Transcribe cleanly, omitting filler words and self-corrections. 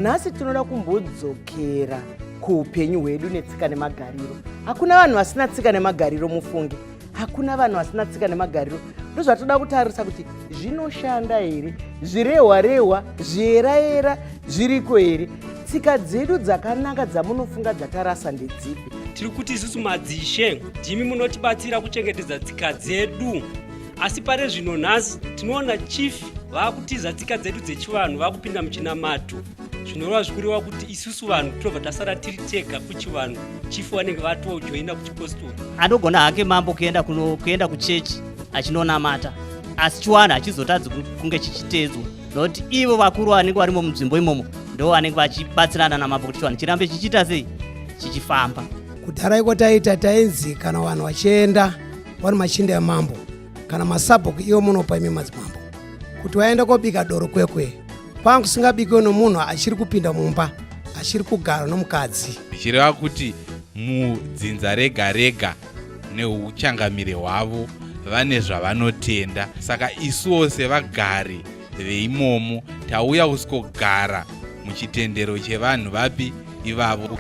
Nhasi tinoda kumbodzokera kuupenyu hwedu netsika nemagariro. Hakuna vanhu vasina tsika nemagariro mufunge. Hakuna vanhu vasina tsika nemagariro. Ndozvatoda kutarisa kuti zvinoshanda here, zvirehwa rehwa, zvierayera zviriko here? Tsika dzedu dzakanaka dzamunofunga dzatarasa ndedzipi? Tiri kuti isusu madzishe ndimi munotibatsira kuchengetedza tsika dzedu, asi pare zvino nhasi tinoona chief vaakutiza tsika dzedu dzechivanhu, vaakupinda muchinamato, zvinoreva zvikureva kuti isusu vanhu tinobva tasara tiri tega kuchivanhu. Chief vanenge vatojoina kuchipostori. Anogona hake mambo kuenda kuenda kuchechi achinonamata, asi chiwanhu hachizotadzi kunge chichitedzwa, nokuti ivo vakuru vanenge varimo munzvimbo imomo ndo vanenge vachibatsirana namambo kuti chiwanhu chirambe chichiita sei, chichifamba. Kudhara iko taita tainzi kana vanhu vachienda vari machinda emambo kana masabhuku, iwo munopa imi madzimambo kuti waenda kobika doro kwekwe kwanga kusingabikiwe nomunhu achiri kupinda mumba achiri kugara nomukadzi. Zvichireva kuti mudzinza rega rega neuchangamire hwavo vane zvavanotenda, saka isuwo sevagari veimomo tauya kusvikogara muchitendero chevanhu vapi ivavo.